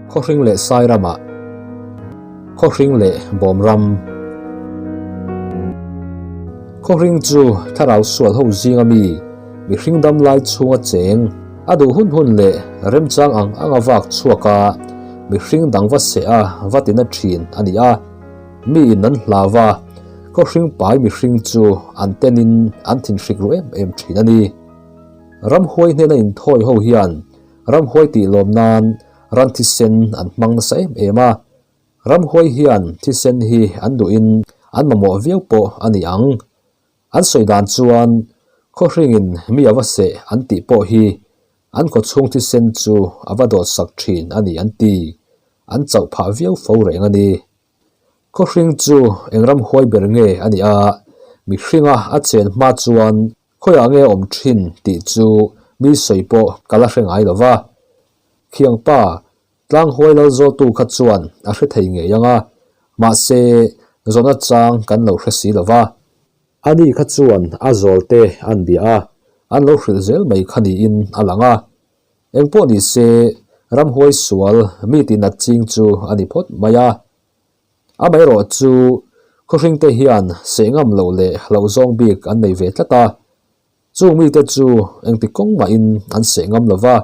Khawhring leh Sairamah, Khawhring leh Bawmram. Khawhring chu thlarau sual ho zinga mi, mihring dam lai chhunga cheng, a duh hun hun leh remchang ang anga vak chhuak a, mihring dang va seh a, va tina thin a ni a. Mi in an hlau a, khawhring pai mihring chu an tenin an thinhrik ru em em thin a ni. Ramhuai hnena inthawi ho hian Ramhuai tih lawm nan ran thisen an hmang nasa em em a, ramhuai hian thisen hi an duhin an mamawh viau pawh a ni ang. An sawi dan chuan khawhringin mi a va seh an tih pawh hi an khawchhung thisen chu a va dawtsak thin a ni an ti. An chauh phah viau fo reng a ni. Khawhring chu eng ramhuai ber nge a nih a, mihringa a chen hma chuan Khawiah nge awm thin tih chu mi sawi pawh ka la hre ngai lo va. Khiangpa, tlang huai lal zawltu kha chuan a hre thei ngei ang a, mahse zawhna chang kan lo hre si lo va. Ani kha chuan a zawl te an bia a, an lo hrilh zel mai kha niin a lang a. Engpawh ni se, ramhuai sual mi tinat ching chu a ni phawt mai a. Amaherawh chu khawhringte hian seh ngam loh leh hlauh zawng bik an nei ve tlat a, chung mite chu engti kawng mahin an seh ngam lo va,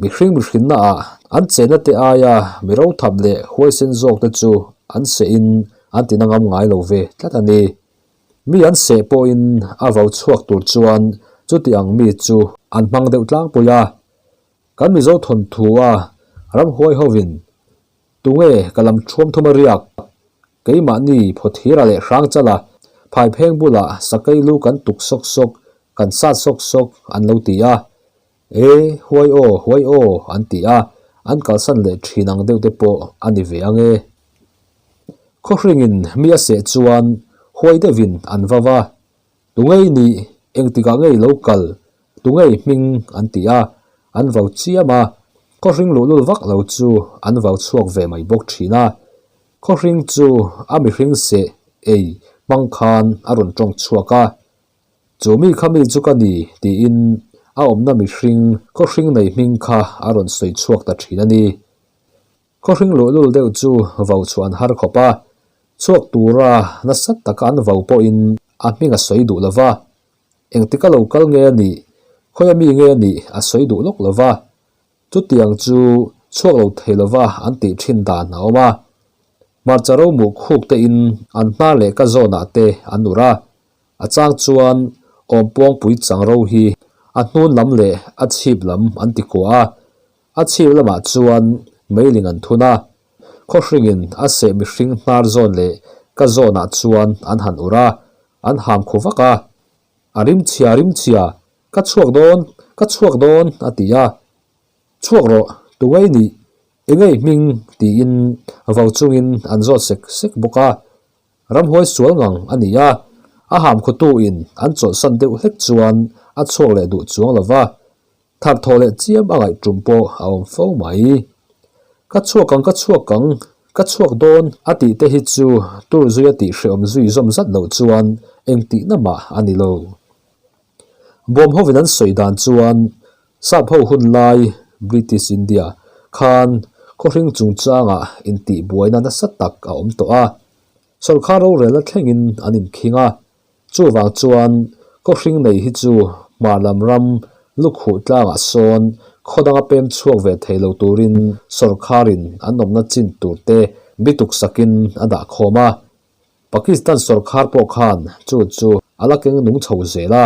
mihring mihrinna ah an chenna te aia mi rothap leh huaisen zawk te chu an sehin an tina ngam ngai lo ve tlat a ni. Mi an seh pawhin a vau chhuak tur chuan chuti ang mi chu an hmang deuh tlangpui a, kan Mizo thawnthu a ramhuai hovin Tunge ka lam thuam thum a riak? Keimahni Phawthira leh Hrangchala phaipheng bulah sakei lu kan tuk sawk sawk, kan sat sawk sawk an lo ti a. E, huai aw, huai aw an ti a, an kalsan leh thin ang deuh te pawh a ni ve ang e. Khawhringin mi a seh chuan huai deuhin an va va. Tungei nih engtikah ngei lo kal, tungei hming an ti a, an vau chiam a, khawhring luhlul vak lo chu an vau chhuak ve mai bawk thin a. Khawhring chu a mihring seh ei hmang khan a rawn tawng chhuak a, Chu mi kha mi chu ka ni tiin a awmna mihring khawhring nei hming kha a rawn sawi chhuak ta thin a ni. Khawhring luhlul deuh chu vau chhuah an har khawp a, chhuak tura nasa taka an vau pawhin a hming a sawi duh lo va, engtika lo kal nge a nih, khawia mi nge a nih a sawi duh lawk lo va, chutiang chu chhuak lo thei lo va an tih thin dan a awm a. Hmarcha ro muh khuk tein an hna leh ka zawnah te an ur a, a chang chuan awmpuangpui chang ro hi a hnun lam leh a chhip lam an ti kuah a, A chhip lamah chuan meiling an thun a, khawhringin a seh mihring hnar zawn leh ka zawnah chuan an han ur a, an ham khu vak a. A rim chhia rim chhia, ka chhuak dawn, ka chhuak dawn a ti a. Chhuak rawh, tu ngei nih, engei hming tiin vau chungin an zawt sek sek bawk a. Ramhuai sual ngang a ni a, a ham khutuin an chawlhsan deuh hlek chuan a chhuak leh duh chuang lo va. Thar thaw leh chiam a ngaih tum pawh a awm fo mai. Ka chhuak ang ka chhuak ang, ka chhuak dawn a tih te hi chu tur zui a tih hrehawm zui zawm zat loh chuan eng tihna mah a ni lo. Bawm hovin an sawi dan chuan Sap ho hun lai, British India, khan khawhring chungchangah intihbuaina nasa tak a awm tawh a, sawrkar rorelna thlengin an inkhing a, Chuvang chuan khawhring nei hi chu hmar lam ram lukhuh tlangah sawn khaw danga pem chhuak ve thei lo turin sawrkharin an awmna chin tur te bituk sakin a dah khawm a. Pakistan sawrkhar pawh khan chu chu a la keng nung chho zel a.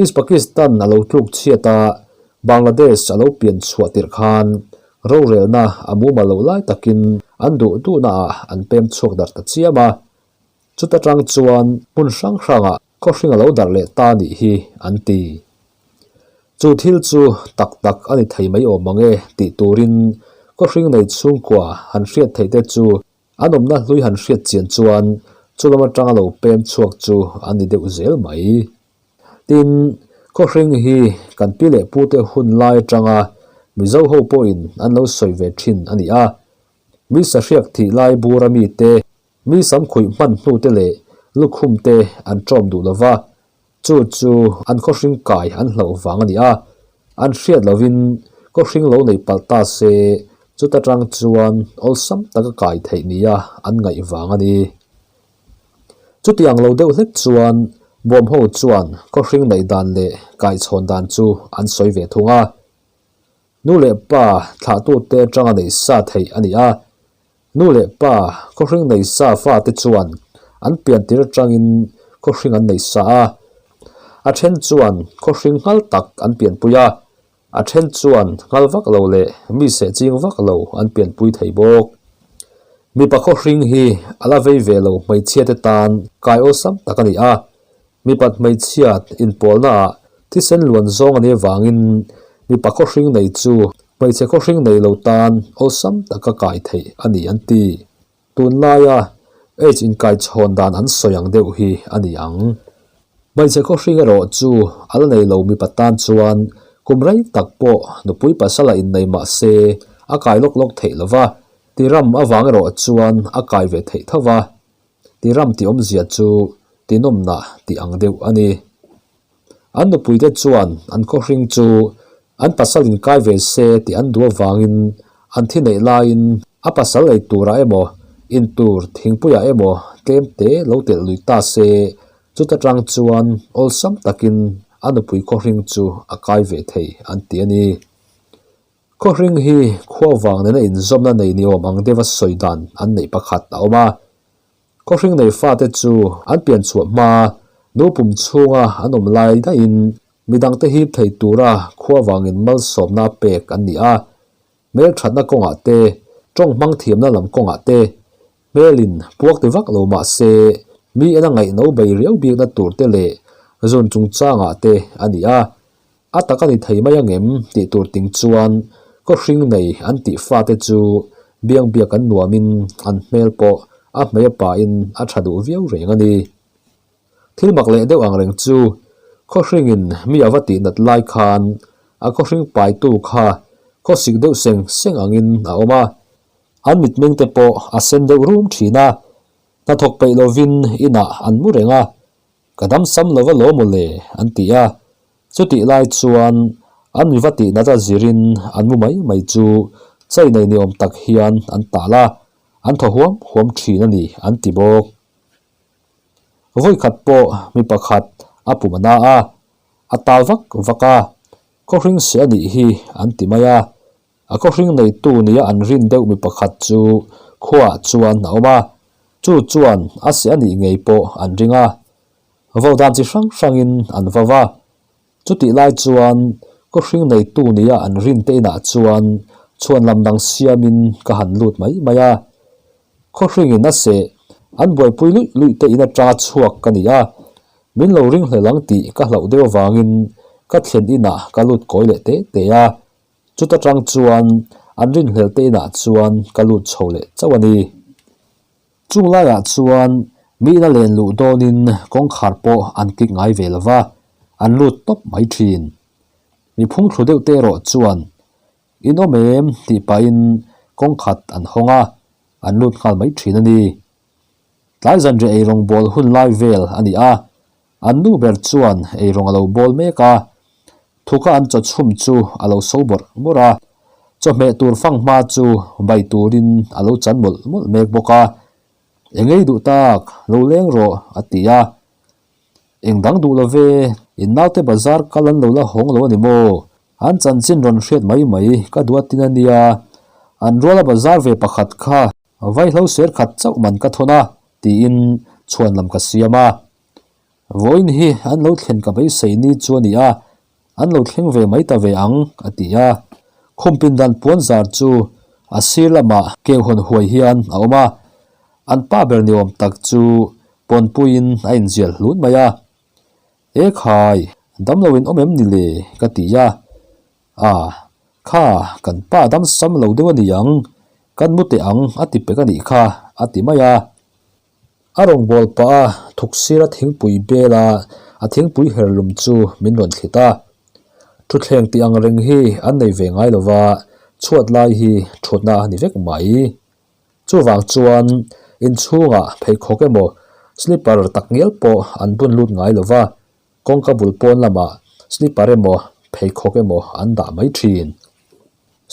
East Pakistan a lo tluk chhiat a, Bangladesh a lo pian chhuah tirh khan rorelna a mumal lo lai takin an duh duhnaah an pem chhuak darh ta chiam a. Chuta tang chuan hmun hrang hrangah khawhring a lo darh leh ta nih hi an ti. Chu thil chu tak tak a ni thei mai awm ang e tih turin khawhring nei chhungkua han hriat theih te chu an awmna hlui han hriat chian chuan chu lam atanga lo pem chhuak chu a ni deuh zel mai. Tin, khawhring hi kan pi leh pute hun lai atanga Mizo ho pawhin an lo sawi ve thin a ni a. Mi sahriak thih lai bura mite Mi samkhuih hman hnute leh lukhum te an ṭawm duh lo va, chu chu an khawhring kai an hlauh vang a ni a, an hriat lovin khawhring lo nei palh ta se Chuta tang chuan awlsam taka kai theih nia an ngaih vang a ni. Chutiang lo deuh hlek chuan bawm ho chuan khawhring neih dan leh kaichhawn dan chu an sawi ve thung a. Nu leh pa thlahtute atanga neih sa theih a ni a. Nu leh pa khawhring nei sa fate chuan an pian tir atangin khawhring an nei sa a. A then chuan khawhring nghal tak an pianpui a. A then chuan nghal vak lo leh mi seh ching vak lo an pianpui thei bawk. Mipa khawhring hi a la vei ve lo hmeichhiate tan kai awlsam tak a ni a. Mipat hmeichhiat inpawlnaah thisen luan zawng a nih avangin mipa khawhring nei chu hmeichhe khawhring nei lo tan awlsam taka kai theih a ni an ti. Tunlaia aids inkaichhawn dan an sawi ang deuh hi a ni ang. Hmeichhe khawhring erawh chu a la nei lo mipa tan chuan kum rei tak pawh nupui pasal a innei mah se a kai lawk lawk theih lo va, tiram avang erawh chuan a kai ve theih tho va. Tiram tih awmzia chu tinawmna tih ang deuh a ni. An nupuite chuan an khawhring chu an pasal inkai ve se tih an duh avangin an thi neih laiin a pasal ei turah emaw, intur thingpuiah emaw tlem te lo telh lui ta se, chuta tang chuan awlsam takin a nupui khawhring chu a kai ve thei an ti a ni. Khawhring hi khua vang nena inzawmna nei ni awm ang deuha sawi dan an neih pakhat a awm a. Khawhring nei fate chu an pian chhuah hma, nu pum chhunga an awm lai daihin midangte hip thei tura khua vangin malsawmna pek an ni a. Hmelthatna kawngah te, tawng hmang thiamna lam kawngah te, hmelin puak ti vak lo mah se mi ena ngaihno bei riau bikna tur te leh zun chungchangah te a ni a. A tak a ni thei mai angem tih tur ting chuan kawhring nei an tih fate chu biang biak an nuamin an hmel pawh a hmei a pahin a tha duh viau reng a ni. Thil mak leh deuh ang reng chu khawhringin mi a va tih nat lai khan a khawhring paitu kha khawsik deuh seng seng angin a awm a, an mitmeng te pawh a sen deuh rum thin a, hnathawk peih lovin inah an mu reng a, Ka dam sam lo va lo maw le? an ti a. Chutih lai chuan an mi va tih nat a zirin an mu mai mai chu chei nei ni awm tak hian an tal a, an thaw huam huam thin a ni an ti bawk. Vawikhat pawh mi pakhat a pum a na a, a tal vak vak a, khawhring se a nih hi an ti mai a. A khawhring neitu nia an rin deuh mi pakhat chu khuaah chuan a awm a, chu chuan a seh a nih ngei pawh an ring a. Vo dan chi hrang hrangin an vo va, chutih lai chuan khawhring neitu nia an rin te inah chuan chhuan lam dang siamin ka han lut mai mai a. Khawhringin a seh an buaipui luih luih te in atanga chhuak ka ni a, min lo ring hlel ang tih ka hlauh deuh avangin ka thlen inah ka lut kawi leh te te a. Chuta tang chuan an rinhlel te inah chuan ka lut chho leh chauh a ni. Chung laiah chuan mi ina len luh dawnin kawngkhar pawh an kik ngai ve lo va, an lut tawp mai thin. Mi phungthlu deuh te erawh chuan, In awm em? tih pahin kawngkhat an hawng a, an lut nghal mai thin a ni. Tlai zanriah eirawng bawl hun lai vel a ni a, An nu ber chuan eirawng a lo bawl mek a, thuka an chaw chhum chu a lo so bawrh bawrh a, chawhmeh tur fang hma chu bai turin a lo chan mawlh mawlh mek bawk a. Engei duh tak, lo leng rawh, a ti a. Eng dang duh lo ve, in naute bazar kal an lo la hawng lo a ni maw? An chanchin rawn hriat mai mai ka duat tin a nia, an ruala bazar ve pakhat kha vaihlo ser khat chauh man ka thawn a, tiin chhuan lam ka siam a. Vawiin hi an lo thlen ka beisei ni chu a ni a, an lo thleng ve mai ta ve ang, a ti a. Khum pindan puan zar chu a sir lamah keu hawn huai hian a awm a, an pa ber ni awm tak chu pawnpuiin a inzial hlun mai a. E khai, damlo in awm em ni le? ka ti a. A, kha, kan pa dam sam lo deuh a ni ang, kan mu teh ang a ti pek a nih kha, a ti mai a. A rawngbâwl pah a, thuk sira thingpui bela a thingpui her lum chu min rawn thlit a. Thutthleng tih ang reng hi an nei ve ngai lo va, chhuat lai hi thutna a ni vek mai. Chuvang chuan inchhungah pheikhawk emaw slipper tak ngial pawh an bun lut ngai lo va, kawngka bul pawn lamah slipper emaw pheikhawk emaw an dah mai thin.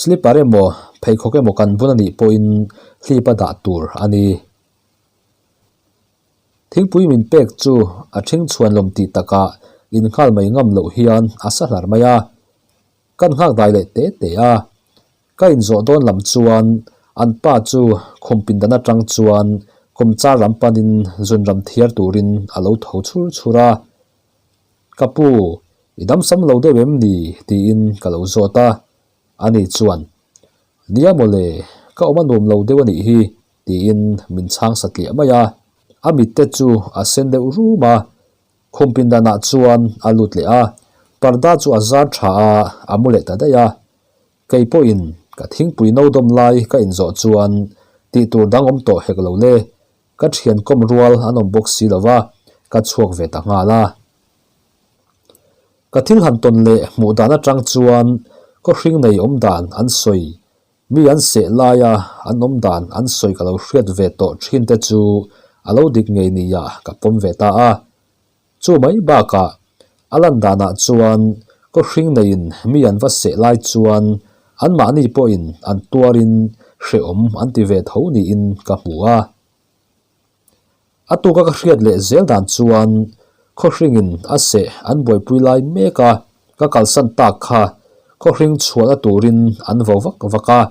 Slipper emaw. pheikhawk emaw kan bun a nih pawhin hlip a dah tur a ni. Thingpui min pek chu a ṭhing chhuan lawm tih takah innghal mai ngam loh hian a sa hlar mai a. Kan nghak dai leh te te a. Ka inzawh dawn lam chuan an pa chu khum pindan atang chuan kawmchar lam panin zun ram thiar turin a lo tho chhur chhur a. Ka pu, i damsam lo deuh em ni? tiin ka lo zawt a. Ani chuan, Nia mawle, ka awm a nuam lo deuh a nih hi, tiin min chhang satliah mai a. A mitte chu a sen deuh rum a, khum pindanah chuan a lut leh a. Parda chu a zar tha a, a mu leh ta daih a. Kei pawhin ka thingpui no dawm lai ka inzawh chuan tih tur dang awm tawh hek lo le, ka thian kawm rual an awm bawk si lo va, ka chhuak ve ta nghal a. Ka thil han tawn leh hmuh dan atang chuan khaw hring nei awm dan an sawi, mi an seh laia an awm dan an sawi ka lo hriat ve tawh thin te chu a lo dik ngei nia ka pawm ve ta a. Chu mai bakah a lan danah chuan khaw hring neiin mi an va seh lai chuan anmahni pawhin an tuarin hrehawm an ti ve tho niin ka hmu a. A tuka ka hriat leh zel dan chuan khawhringin a seh an buaipui lai mek a, ka kalsan tak kha khawhring chhuahna turin an vo vak vak a,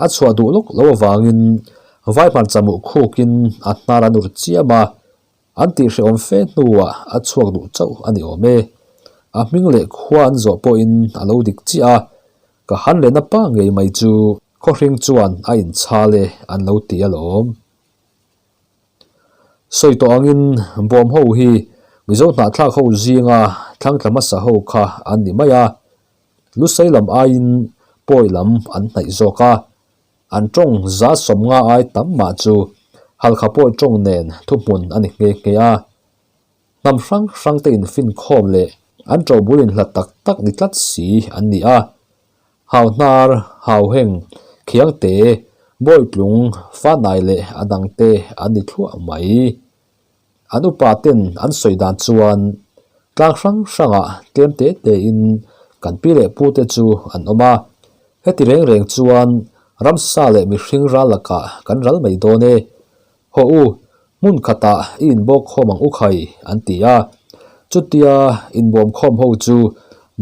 a chhuah duh lawk lo avangin vai hmarcha muh khukin a hnar an ur chiam a, an tihhrehawm fe hnuah a chhuak duh chauh a ni awm e. A hming leh khua an zawh pawhin a lo dik chiah a, ka han lehna pa ngei mai chu khawhring chuan a inchhal e an lo ti alawm. Sawi tawh angin bawm ho hi Mizo hnahthlak ho zinga thlangtla hmasa ho kha an ni mai a, Lusei lam aiin pawi lam an hnaih zawk a, an tawng za 50 ai tam mah chu Halkha pawi tawng nen thuhmun a ni nghe nghe a. Hnam hrang hrang te infinkhawm leh an tobul inhlat tak tak ni tlat si an ni a. Hauhnar, Hauheng, Khiangte, Bawitlung, Fanai leh a dangte an ni thluah mai. An upa ten an sawi dan chuan tlang hrang hrangah tlem te tein kan pi leh pu te chu an awm a. Heti reng reng chuan ramsa leh mihring ral lakah kan ral mai dawn e. Haw u, hmun khatah i inbawk khawm ang u khai, an ti a. Chutia inbawm khawm ho chu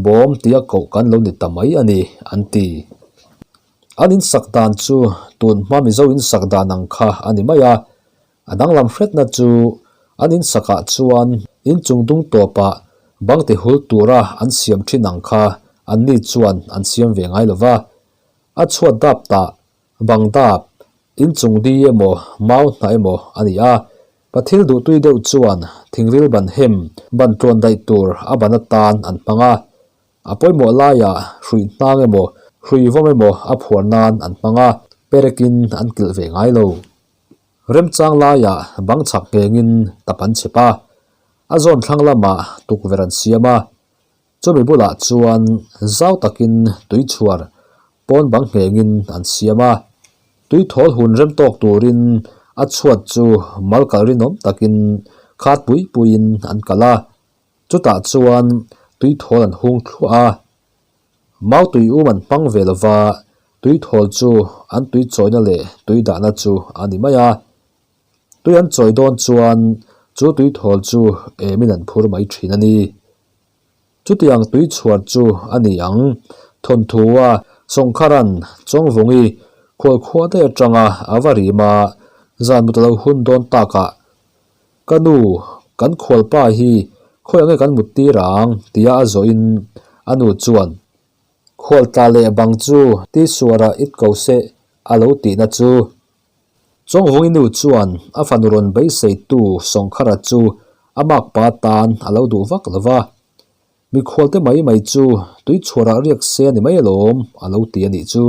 bawm tia koh kan lo ni ta mai a ni, an ti. An insak dan chu tun hma Mizo insak dan ang kha a ni mai a. A danglam hretna chu an insakah chuan inchung dung tawpah bang ti hul tura an siam thin ang kha anni chuan an siam ve ngai lo va. A chhuat dap tah Bang dap, inchung di emaw mau hnah emaw a ni a, pathil duhtui deuh chuan thingril ban hem ban tluan daih tur a ban atan an hmang a, a pawimawh laiah hrui hnang emaw hrui vawm emaw a phuar nan an hmang a, perekin an kilh ve ngai lo. Remchang laiah bang chhak nghengin tap an chhep a, a zawn thlang lamah tukverh an siam a, Chumi bulah chuan zau takin tui chhuar pawn bang nghengin an siam a, tui thawl hun rem tawk turin a chhuat chu mal kal rinawm takin khat pui puiin an kal a, chutah chuan tui thawl an hung thluah a. Mau tui um an hmang ve lova, tui thawl chu an tui chawina leh tui dahna chu a ni mai a. Tui an chawi dawn chuan chu tui thawl chu emin an phur mai thin a ni. Chutiang tui chhuar chu a ni ang. Thawnthua Sawngkharan Chawngvungi khualkhua daih atanga a va rim a, zan mut a lo hun dawn takah, Ka nu, kan khualpa hi khawi ang nge kan mut tir ang? tia a zawhin a nu chuan, Khualtla leh bang chu ti suarah it ko seh a lo tihna chu. Chawngvungi nu chuan a fanu rawn beiseitu Sawngkhara chu a makpa tan a lo duh vak lo va, Mikhualte mai mai chu tui chhuarah riak se a ni mai alawm a lo ti a nih chu.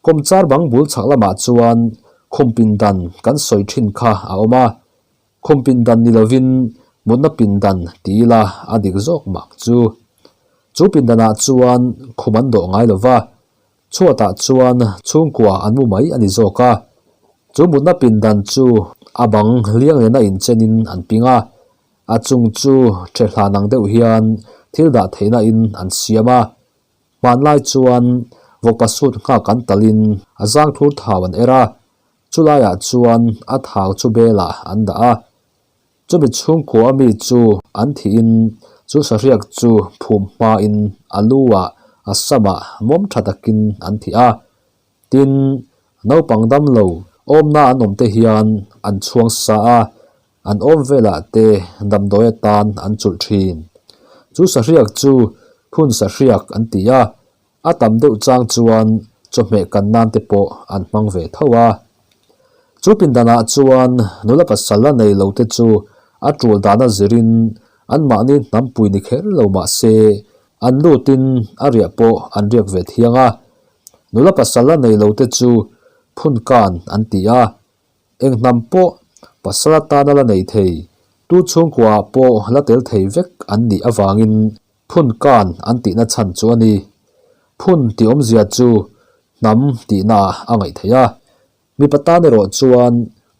Kawmchar bang bul chhak lamah chuan khum pindan kan sawi thin kha a awm a, khum pindan ni lovin mutna pindan ti ila a dik zawk mak chu. Chu pindanah chuan khum an dawh ngai lo va, Chhuatah chuan chhungkua an mu mai a ni zawk a, chu mutna pindan chu a bang liang nena inchenin an ping a, a chung chu ṭhehhlan ang deuh hian thil dah theihna in an siam a. Hmanlai chuan Vawkpa sut nghak an talin a zangthur thau an er a, chulaiah chuan a thau chu belah an dah a. Chumi chhungkua a mi chu an thihin chu sahriak chu phum hmain a lu ah a samah mawm tha takin an thih a. Tin, naupang dam lo awmna an awm te hian an chhuang sa a, an awm velah te damdawi atan an chulh thin. Chu sahriak chu phun sahriak an ti a, a tam deuh chang chuan chawhmeh kan nan te pawh an hmang ve tho a. Chu pindanah chuan nula pasal a nei lo te chu a tul dana zirin anmahni hnampui ni kher lo mah se an lutin a riah pawh an riak ve thiang a. Nula pasal a nei lo te chu phun kan an ti a, eng hnam pawh pasal atana la nei thei, tu chhungkua ah pawh la tel thei vek an nih avangin phun kan an tihna chhan chu a ni. Phun tih awmzia chu hnam tihna ah a ngaih theih a, mipa tan erawh chuan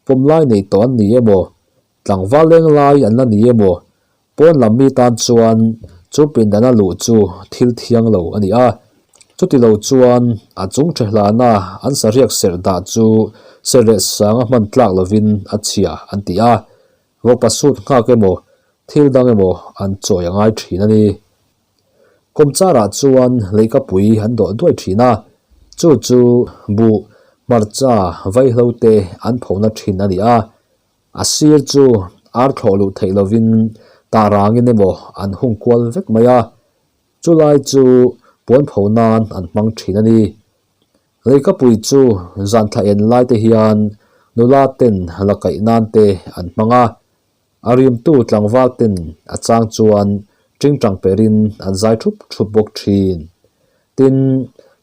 pawmlai nei tawh an ni emaw, tlangval leng lai an la ni emaw, Pawn lam mi tan chuan chu pindana luh chu thil thiang lo a ni a, chuti lo chuan a chung tha hlana an sahriak serh dah chu serh leh sanga hman tlak lovin a chhia an ti a, vawkpa sut nghak emaw thil dang emaw an chawi a ngai thin a ni. Kawmcharah chuan leihkapui an dawh duai thin a, chu chu buh, hmarcha, vaihlo te an phona thin a ni a. A sir chu ar thlawh luh theih lovin tah rangin emaw an hung kual vek mai a, chulai chu puan pho nan an hmang thin a ni. Leikapui chu zan thla en lai te hian nula ten la kaih nan te an hmang a, a rimtu tlangval ten a chang chuan tingtang perin an zai thup thup bawk thin. Tin,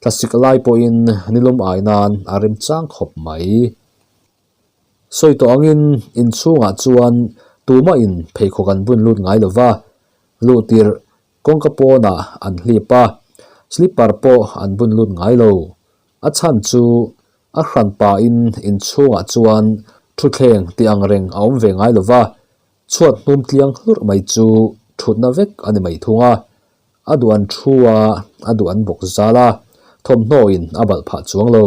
thlasik lai pawhin nilum ai nan a remchang khawp mai. Sawi tawh angin inchhungah chuan tumahin pheikhawk an bun lut ngai lo va, luh tirh kawngka pawnah an hlip a, slipper pawh an bun lut ngai lo. A chhan chu a hran pahin inchhungah chuan thutthleng tih ang reng a awm ve ngai lo va, chhuat hnum tliang hlurh mai chu thutna vek a ni mai thung a. A duh an thu a, a duh an bawk zal a, thawmhnawin a balh phah chuang lo.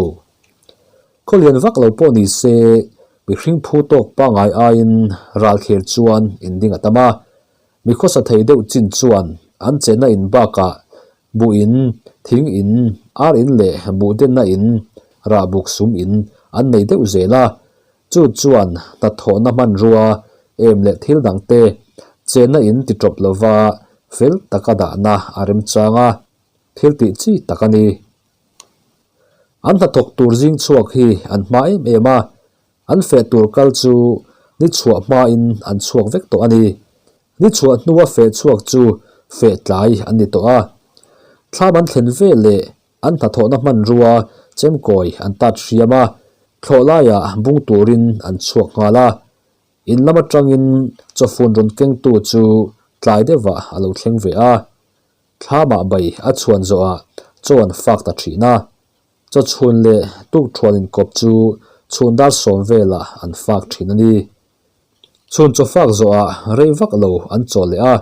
Khawlian vak lo pawh ni se, mihring phu tawk pangngai aiin ralthlir chuan inding a tam a. Mi khawsa thei deuh chin chuan an chenna in bakah buh in, thing in, ar in leh buh denna in, rah buk sum in an nei deuh zel a. Chu chuan hnathawhna hmanrua em leh thil dangte chenna in ti tawp lova fel taka dahna a remchang a, thil tih chi tak a ni. An hnathawk tur zing chhuak hi an hma em em a, an feh tur kal chu ni chhuah hmain an chhuak vek tawh a ni. Ni chhuah hnua feh chhuak chu feh tlai an ni tawh a. Thlam an thlen ve leh an hnathawhna hmanrua chemkawi an tat hriam a, thlawh laiah bung turin an chhuak nghal a. In lam atangin chawfun rawn kengtu chu tlai deuhah a lo thleng ve a. Thlamah bai a chhuan zawhah chaw an fak ta thin a, chaw chhun leh tuk thuan inkawp chu chhun dar sawm velah an fak thin a ni. Chhun chaw fak zawhah rei vak lo an chaw leh a,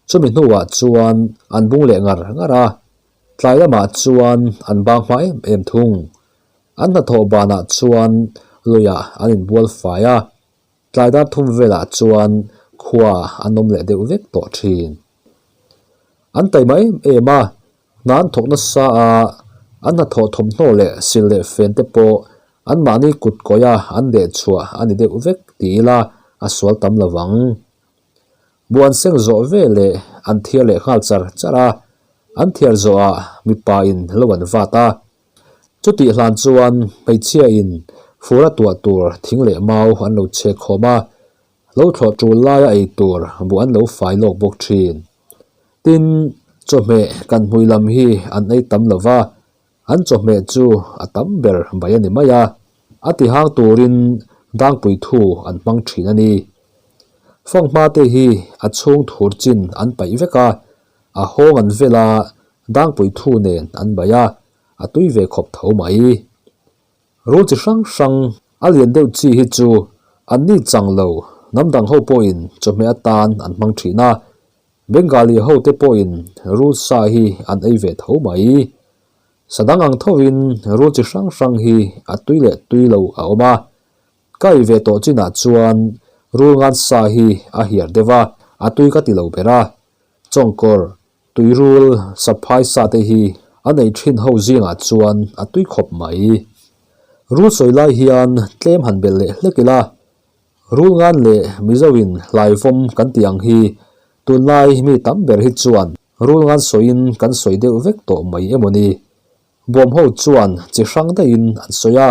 chumi hnuah chuan an bung leh ngar ngar a, tlai lamah chuan an bang hma em em thung. An hnathawh banah chuan luiah an inbual fai a, Tlai dar thum velah chuan khua an awm leh deuh vek tawh thin. An taima em em a, hna an thawk nasa a, an hnathawh thawmhnaw leh sil leh fen te pawh anmahni kut kawia an deh chhuah a ni deuh vek ti ila a sual tam lo vang. Buh an seng zawh ve leh an thiar leh nghal char char a, an thiar zawhah mipa in lo an vat a, Chutih hlan chuan hmeichhia in fur a tuah tur thing leh mau an lo chhek khawm a, lo thlawh tul laia ei tur buh an lo fai lawk bawk thin. Tin, chawhmeh kan hmui lam hi an ei tam lo va, an chawhmeh chu a tam ber mai a ni mai a, a ti hang turin dangpui thu an hmang thin a ni. Fanghma te hi a chhung thur chin an paih vek a, A hawng an vel a, dangpui thu nen an baih a, a tui ve khawp tho mai. Rul chi hrang hrang a lian deuh chi hi chu an ni chang lo, hnam dang ho pawhin chawhmeh atan an hmang thin a, Bengali ho te pawhin rul sa hi an ei ve tho mai. Sa dang ang thovin rul chi hrang hrang hi a tui leh tui lo a awm a. Ka ei ve tawh chinah chuan rul ngan sa hi a hiar deuh a, a tui ka ti lo ber a. Chawngkawr, tuirul, saphai sa te hi an ei thin ho zingah chuan a tui khawp mai. Rul sawi lai hian tlem han belh leh hlek ila, rul ngan leh Mizoin hlaivawm kan tih ang hi tunlai mi tam ber hi chuan rul ngan sawiin kan sawi deuh vek tawh mai emaw ni? Bawm ho chuan chi hrang daihin an sawi a,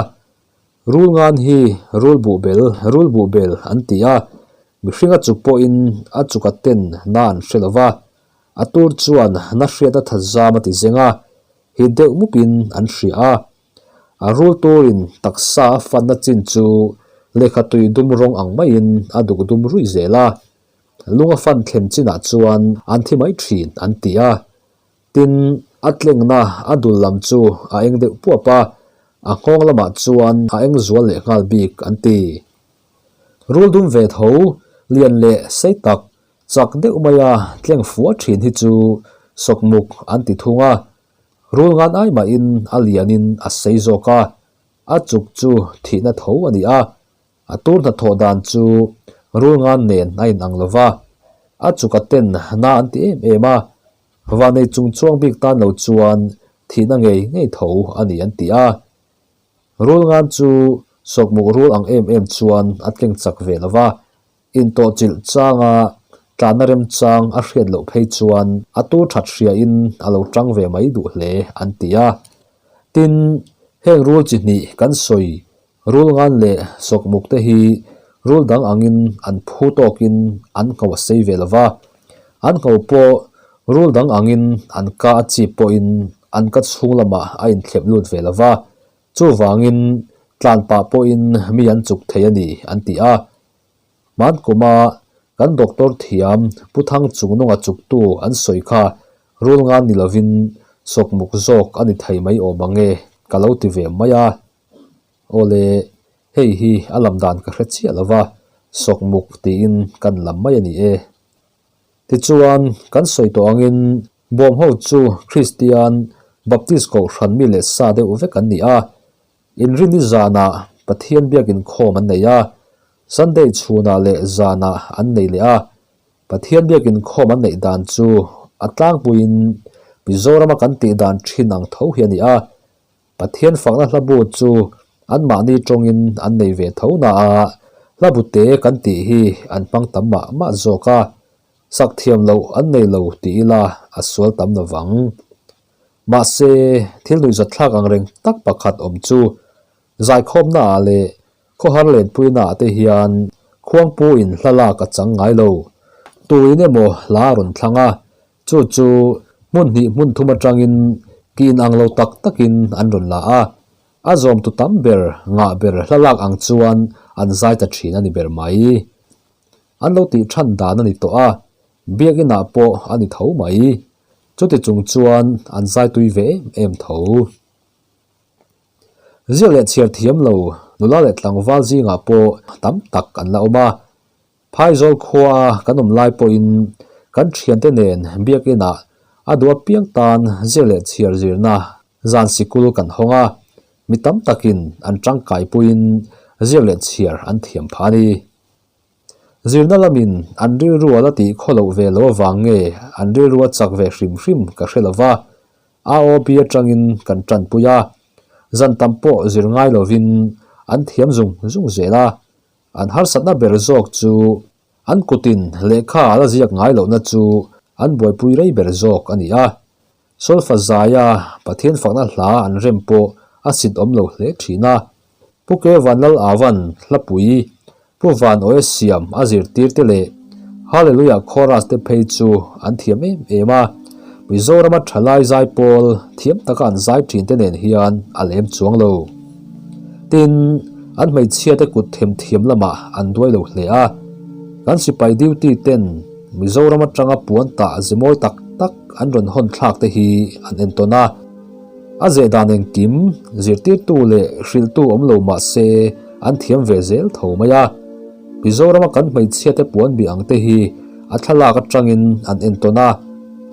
rul ngan hi rul buh bel, rul buh bel an ti a, mihring a chuk pawhin a chuk a ten na an hre lo va, a tur chuan na hriat a that zam a ti zeng a, hit deuh mupin an hria a. A rul turin taksa a fanna chin chu lehkha tui dum rawng ang maiin a duk dum ruih zel a, lung a fan thlem chinah chuan an thi mai thin an ti a. Tin, a tlengna a dul lam chu a eng deuh puap a, a nghawng lamah chuan a eng zual leh nghal bik an ti. Rul dum ve tho, lian leh sei tak, chak deuh maia tleng fua thin hi chu sawkmuk an ti thung a. Rul ngan ai mahin a lianin a sei zawk a, a chuk chu thihna tho a ni a. A tur hnathawh dan chu rul ngan nen a inang lo va, a chuk a ten na an ti em em a, Vanei chung chuang bik tan lo chuan thihna ngei ngei tho a ni an ti a. Rul ngan chu sawkmuk rul ang em em chuan a tleng chak ve lo va, intawhchilh changa tlanna remchang a hriat loh phei chuan a tur that hriain a lo tang ve mai duh hle an ti a. Tin, heng rul chi hnih kan sawi Rul ngan leh sawkmuk te hi rul dang angin an phu tawkin an ngho a sei ve lo va, an ngho pawh rul dang angin an ka a chip pawhin an ka chhung lamah a inthlep lut ve lo va, chuvangin tlan pah pawhin mi an chuk thei a ni an ti a. Hmankuma kan doctor thiam Pu Thang Chungnunga chuktu an sawi kha rul ngan ni lovin sawkmuk zawk a ni thei mai awm ang e ka lo ti ve mai a. Awle, hei hi a lam dan ka hre chiah lo va, sawkmuk tiin kan lam mai a ni e. Tichuan, kan sawi tawh angin bawm ho chu Kristian Baptist Kohhran mi leh sa deuh vek an ni a. Inrinni zanah Pathian biak inkhawm an nei a, Sunday chhunah leh zanah an nei leh a. Pathian biak inkhawm an neih dan chu a tlangpuiin Mizorama kan tih dan thin ang tho hi a ni a. Pathian fakna hlabu chu anmahni tawngin an nei ve tho na a, hlabu te kan tih hi an hmang tam mah mah zawk a, sak thiam loh an nei lo ti ila a sual tam lo vang. Mahse, thil nuihzatthlak ang reng tak pakhat awm chu zaikhawmna ah leh khawhar lenpuina ah te hian khuangpu in hla lak a chang ngai lo. Tuin emaw hla a rawn thlang a, Chu chu hmun hnih hmun thum atangin ki inang lo tak takin an rawn la a, a zawmtu tam ber ngah ber hla lak ang chuan an zai ta thin a ni ber mai. An lo tih than dan a ni tawh a, biakinah pawh a ni tho mai. Chuti chung chuan an zai tui ve em em tho. Ziak leh chhiar thiam lo nula leh tlangval zingah pawh tam tak an la awm a, Phaizawl khua kan awm lai pawhin kan thiante nen biakinah a duh apiang tan zir leh chhiar zirna zan sikul kan hawng a, mi tam takin an tangkai puiin zir leh chhiar an thiam phah a ni. Zirna lamin an rilru a la tih khaw loh ve lo avang nge an rilru a chak ve hrim hrim ka hre lo va, AOB atangin kan tanpui a, zan tam pawh zir ngai lovin an thiam zung zung zel a. An harsatna ber zawk chu an kutin lehkha a la ziak ngai lohna chu an buaipui rei ber zawk a ni a. Solfa zaia Pathian fakna hla an rem pawh a sit awm lo hle thin a. Pu Ke Vanlal Avan hlapui Pu Van Awe siam a zirtir te leh Hallelujah Chorus te phei chu an thiam em em a. Mizorama thalai zai pawl thiam taka an zai thin te nen hian a lem chuang lo. Tin, an hmeichhia te kut them thiam lamah an duai lo hle a. Kan sipai duty ten Mizoram atanga puan tah ze mawi tak tak an rawn hawn thlak te hi an entawn a. A zeh dan engkim zirtirtu leh hrilhtu awm lo mah se an thiam ve zel tho mai a. Mizorama kan hmeichhia te puan bih ang te hi a thlalak atangin an entawn a,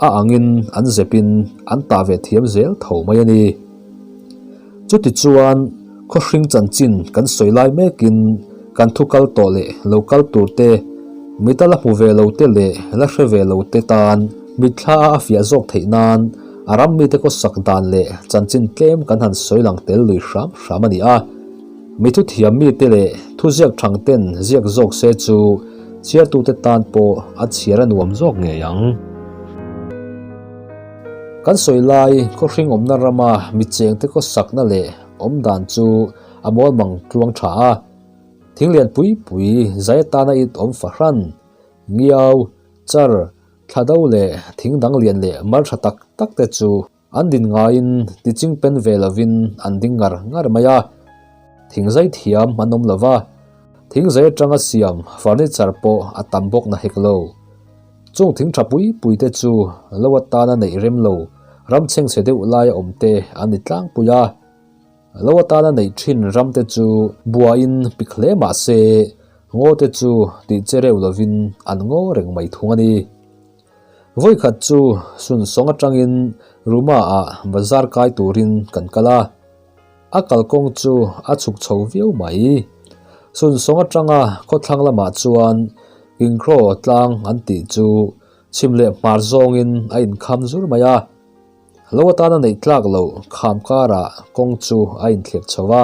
a angin an zepin an tah ve thiam zel tho mai a ni. Chutichuan, khawhring chanchin kan sawi lai mekin kan thu kal tawh leh lo kal tur te, mita la hmu ve lo te leh la hre ve lo te tan mitthla a a fiah zawk theih nan a ram mite khawsak dan leh chanchin tlem kan han sawi lang tel lui hram hram a ni a. Mi thuthiam mite leh thuziak thang ten ziak zawk se chu chhiartute tan pawh a chhiar a nuam zawk ngei ang. Kan sawi lai khawhring awmna rama mi chengte khawsakna leh awmdan chu a mawl mang tluang tha a. Thing lian pui pui zai atana it awm fahran, ngiau, char, thlado leh thing dang lian leh mar tha tak tak te chu An din ngaiin tiching pen ve lovin an ding ngar ngar mai a, thingzai thiam an awm lova, thingzai atanga siam furniture pawh a tam bawk na hek lo. Chung thing tha pui pui te chu lo atana neih rem lo ram chhengchhe deuh laia awm te an ni tlangpui a, lo atana neih thin ram te chu buaiin pik hle mah se ngaw te chu tih che reuh lovin an ngaw reng mai thung a ni. Vawikhat chu Sunsawng atangin Ruma ah bazar kai turin kan kal a, a kalkawng chu a chhuk chho viau mai. Sunsawng atanga khawthlang lamah chuan Kingkro tlang an tih chu chhim leh hmar zawngin a inkham zur mai a, lo atana neih tlak loh kham karah kawng chu a inthlep chho a.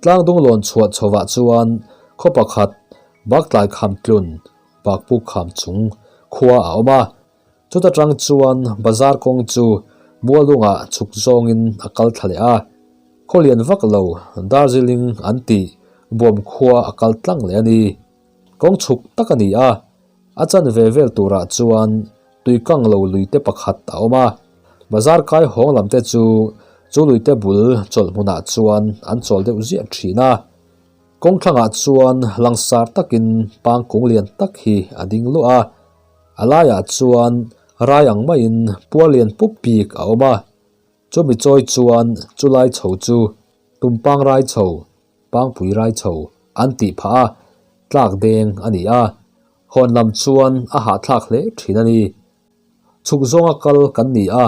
Tlang dunglawn chhuah chhovah chuan khaw pakhat Baktlai kham tlun Pakpuk kham chung khua a awm a, chuta tang chuan bazar kawng chu Mualungah chhuk zawngin a kal thla leh a, khaw lian vak lo Darjeeling an tih bawm khua a kal tlang leh a ni. Kawng chhuk tak a ni a, a chanve vel turah chuan tuikang lo luite pakhat a awm a, bazar kai hawng lam te chu chu luite bul chawlh hmunah chuan an chawl deuh ziah thin a. Kawngthlangah chuan langsar takin pangkung lian tak hi a ding luah a, a laiah chuan rai ang maiin puar lian pup bik a awm a, chumi chawi chuan chulai chho chu tumpang rai chho, pangpui rai chho an tih phah a, tlak deng a ni a, hawn lam chuan a hahthlak hle thin a ni. Chhuk zawnga kal kan ni a,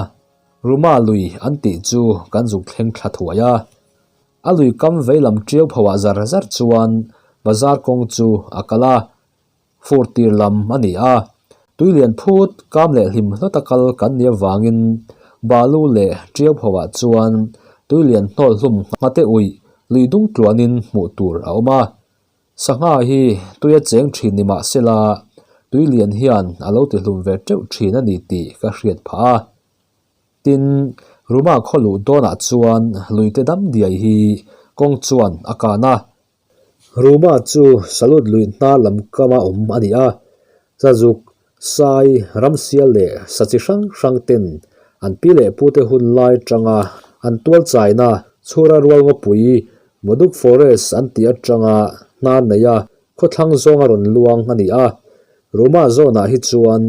Ruma lui an tih chu kan zuk thleng thla thuai a. A lui kam vei lam ṭiau phoah zar zar chuan bazar kawng chu a kal a, fur tir lam a ni a. Tui lian phut kam leh hlim hlawta kal kan nih avangin balu leh ṭiau phoah chuan tui lian hnawl hlum nghate uih lui dung tluanin hmuh tur a awm a. Sangha hi tuia cheng ṭhin ni mah sela tui lian hian a lo ti hlum ve ṭeuh ṭhin a ni tih ka hriat phah a. Tin, Ruma khaw luh dawnah chuan luite dam diai hi kawng chuan a kan a. Ruma chu Salut lui hnar lam kama awm a ni a, Chazuk, Sai, Ramsial leh sa chi hrang hrang ten an pi leh pute hun lai atanga an tual chaina Chhura rual ngawpui Moduk Forest an tih atanga hnar neia Khawthlang zawnga rawn luang a ni a, Ruma zawnah hi chuan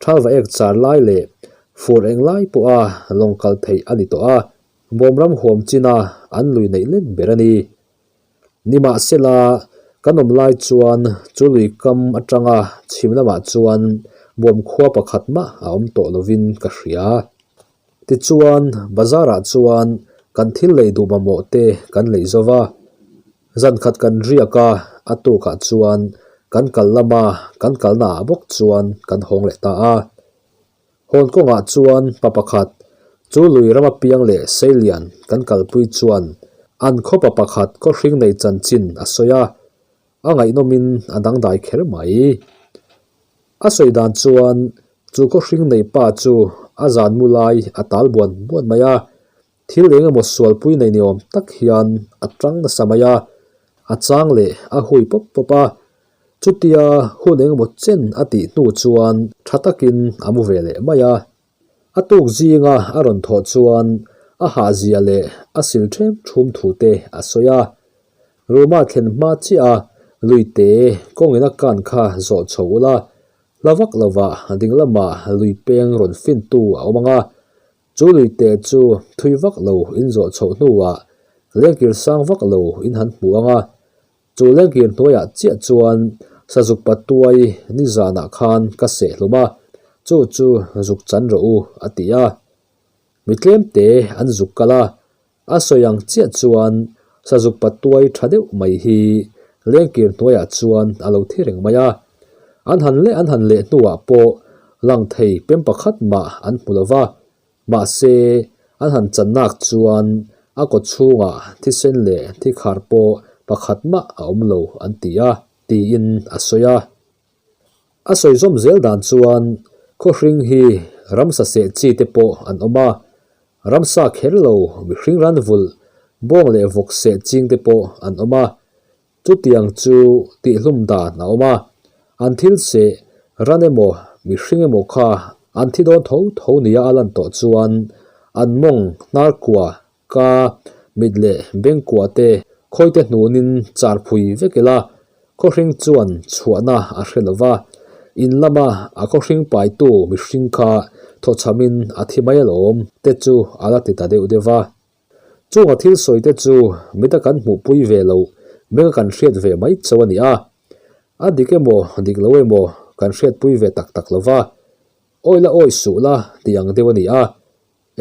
Thalva ek char lai leh fur eng lai pawha lawng kal theih a ni tawh a, bawmram huam china an lui neih len ber a ni. Nimahsela, kan awm lai chuan chu lui kam atanga chhim lamah chuan bawm khua pakhat mah a awm tawh lovin ka hria. Tichuan, bazarah chuan kan thil lei duh mamawh te kan lei zo va. Zan khat kan riak a, a tukah chuan kan kal lama kan kalna ah bawk chuan kan hawng leh ta a. Hawn kawngah chuan pa pakhat chu lui rama piang leh seilian kan kalpui chuan an khawpa pakhat khawhring nei chanchin a sawi a, a ngaihnawmin a dangdai kher mai. A sawi dan chuan chu khawhring nei pa chu a zan mu lai a tal buan buan mai a, Thil eng emaw sualpui nei ni awm tak hian a tang nasa mai a, a chang leh a hui pawp pawp a. Chutia hun eng emaw chen a tih hnu chuan tha takin a mu ve leh mai a. A tuk zinga a rawn thawh chuan a hahzia leh a sil ṭhem ṭhum thu te a sawi a. Ruma thlen hma chiah a luite kawngin a kan kha zawh chho ula, hla vak lovah ding lamah lui peng rawn fintu a awm ang a, Chu luite chu thui vak lo in zawh chhoh hnuah lengkir sang vak lo in han hmu ang a, chu lengkir hnuaiah chiah chuan sazuk patuai nizanah khan ka seh hlum a, chu chu zuk chan rawh u a ti a. Mi tlemte an zuk kal a. A sawi ang chiah chuan sazuk patuai tha deuh mai hi lengkir hnuaiah chuan a lo thi reng mai a. An han leh an han leh hnuah pawh lang thei pem pakhat mah an hmu lo va. Mahse, an han channak chuan a kaw chhungah thisen leh thikhar pawh pakhat mah a awm lo an ti a, tiin a sawi a. A sawi zawm zel dan chuan khawhring hi ramsa seh chi te pawh an awm a, ramsa kher lo mihring ran vulh bawng leh vawk seh ching te pawh an awm a, chutiang chu tihhlum dan a awm a, an thil seh ran emaw mihring emaw kha an thi dawn tho tho nia a lan tawh chuan an mawng hnar kua Ka mit leh bengkua te khawite hnunin char phui vek ila, khawhring chuan chhuahna a hre lo va, in lama a khawhring paitu mihring kha thawchhamin a thi mai alawm te chu a la ti ta deuh deuh va. Chunga thil sawi te chu mita kan hmuhpui ve loh menga kan hriat ve mai chauh a ni a, a dik emaw dik lo emaw kan hriatpui ve tak tak lo va, awi la awi suh la tih ang deuh a ni a.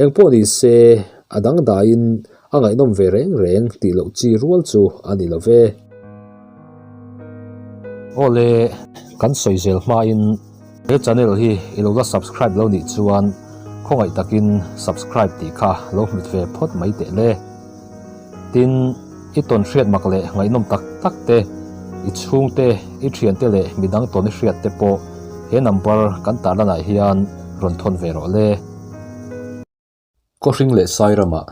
Engpawh ni se, a dangdaiin a ngaihnawm ve reng reng tih loh chi rual chu a ni lo ve. Awle, kan sawi zel hmain he channel hi i lo la subscribe lo nih chuan khawngaih takin subscribe tih kha lo hmit ve phawt mai teh le. Tin, i tawn hriat mak leh ngaihnawm tak tak te, i chhungte, i thiante leh midang tawn i hriat te pawh he number kan tarlanah hian rawn thawn ve rawh le. Khawhring leh Sairamah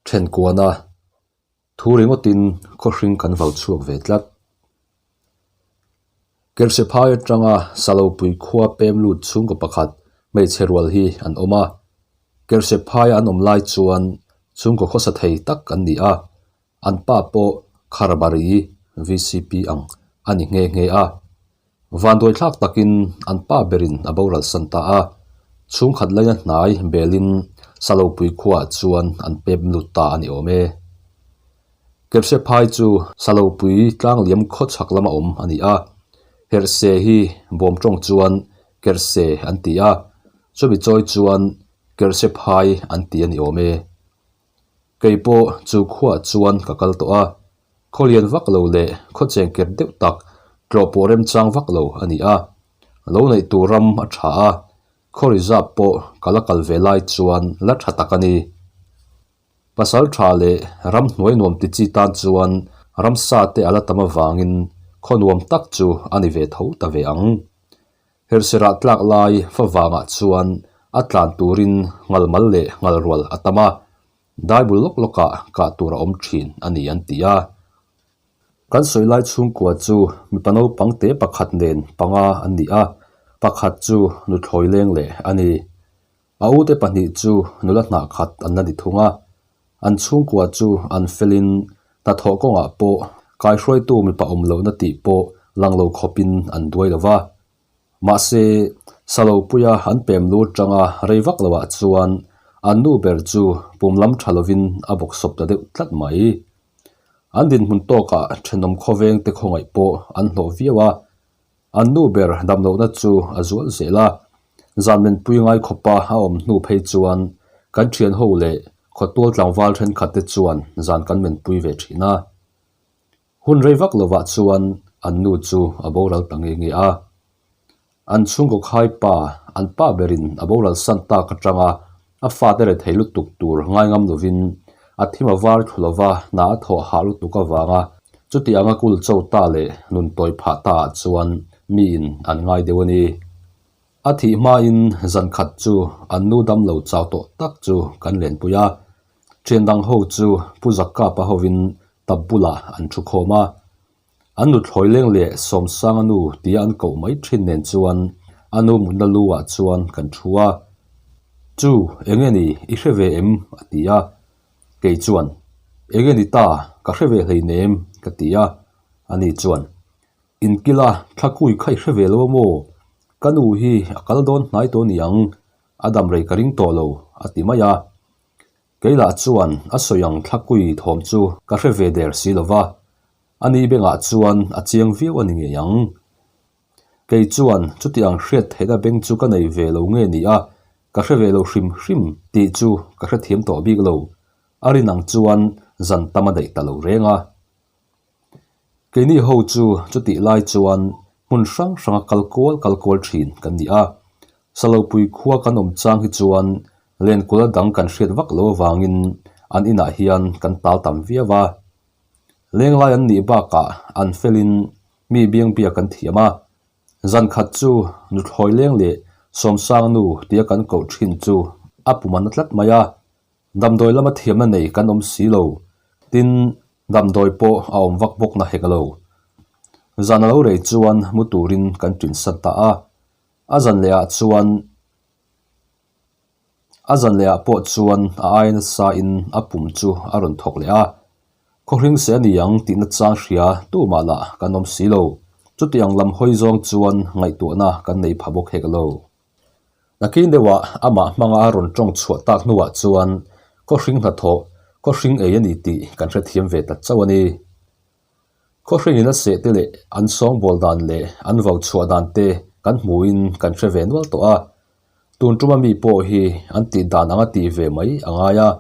thenkuana thu ringawtin khawhring kan vau chhuak ve tlat. Kerhsephai atanga Salopui khua pem lut chhungkaw pakhat hmeichhe rual hi an awm a. Kerhsephaia an awm lai chuan chhungkaw khawsa thei tak an ni a. An pa pawh Kharbari vcp ang a ni nghe nghe a. Vanduai thlak takin an pa berin a boral san ta a, chhungkhat laina hnai belin Salopui khuaah chuan an pem lut ta a ni awm e. Kerhsephai chu Salopui tlangliam khawchhak lama awm a ni a, Herhse hi bawm tawng chuan Kerhse an ti a, chumi chawi chuan Kerhsephai an ti a ni awm e. Kei pawh chu khuaah chuan ka kal tawh a, khaw lian vak lo leh khaw cheng ker deuh tak tlawh pawh remchang vak lo a ni a, lo neih tur ram a tha a, khaw reserve pawh ka la kal ve lai chuan la tha tak a ni. Pasal tha leh ram hnuai nuam ti chi tan chuan ramsa te a la tam avangin khaw nuam tak chu a ni ve tho ta ve ang. Herhserah tlak lai favangah chuan a tlan turin ngalmal leh ngalrual a tam a, daibul lawk lawkah kah tur a awm thin a ni an ti a. Kan sawi lai chhungkua chu mipa naupang te pakhat nen panga an ni a, pakhat chu nuthlawi leng leh a ni. A ute pahnih chu nula hnah khat an la ni thung a, an chhungkua chu an felin hnathawh kawngah pawh kaihruaitu mipa awm lohna tih pawh lang lo khawpin an duai lo va. Mahse, Salopuia an pem lut tanga rei vak loah chuan an nu ber chu pum lam tha lovin a bawksawp ta deuh tlat mai. An dinhmun tawkah thenawm khawveng te khawngaih pawh an hlawh viau a, An nu ber damlohna chu a zual zel a, zan menpui ngai khawpa a awm hnu phei chuan kan thian ho leh khawtual tlangval thenkhat te chuan zan kan menpui ve thin a. Hun rei vak lovah chuan an nu chu a boral ta nge nge a. An chhungkaw khai pa, an pa berin a boral san tak atanga a fate rethei lutuk tur ngai ngam lovin a thim a var thlu lova hna a thawh hah lutuk avanga chuti anga kul cho ta leh nun tawi phah ta ah chuan miin an ngai deuh a ni. A thih hmain zan khat chu an nu dam lo chau tawh tak chu kan lenpui a, thian dang ho chu Pu Zakapa hovin tap bulah an thu khawm a. An nuthlawi leng leh Sawmsanga nu tia an koh mai thin nen chuan a nu mutna lu ah chuan kan thu a. Chu, enge ni, i hre ve em? a ti a. Kei chuan, Enge ni ta, ka hre ve hleinem, ka ti a. Ani chuan, Inkila thlakui kha i hre ve lo a maw? Ka nu hi a kal dawn hnai tawh niang, a dam rei ka ring tawh lo, a ti mai a. Keilah chuan a sawi ang thlakui thawm chu ka hre ve der si lo va, a ni bengah chuan a chiang viau a ni ngei ang. Kei chuan chuti ang hriat theihna beng chu ka nei ve lo nge ni a, ka hre ve lo hrim hrim tih chu ka hrethiam tawh bik lo. A rin ang chuan zan tam a daih ta lo reng a. Keini ho chu chutih lai chuan hmun hrang hranga kal kual kal kual thin kan ni a. Salopui khua kan awm chang hi chuan lenkula dang kan hriat vak lo avangin an inah hian kan tal tam viau a. Lenglai an nih bakah an felin mi biangbia kan thiam a. Zan khat chu nuthlawi leng leh sawmsang nu tia kan koh thin chu a pum a na tlat mai a. Damdawi lama thiamna nei kan awm si lo. Tin, damdawi pawh a awm vak bawk na hek lo. Zan a lo rei chuan mu turin kan ṭinsan ta a. A zan leh ah chuan A zan leh ah pawh chuan a ai nasa in a pum chu a rawn thawk leh a. Khawhring se a ni ang tih na chang hria tumah lah kan awm si lo. Chutiang lam hawi zawng chuan ngaihtuahna kan nei pha bawk hek lo. Nakin deuhah amah hmanga a rawn tawng chhuah tak hnuah chuan khawhring hnathawh, khawhring ei a ni tih kan hrethiam ve ta chauh a ni. Khawhringin a seh te leh an sawngbawl dan leh an vau chhuah dan te kan hmuhin kan hre ve nual tawh a, tun tuma mi pawh hi an tih dan anga tih ve mai a ngai a.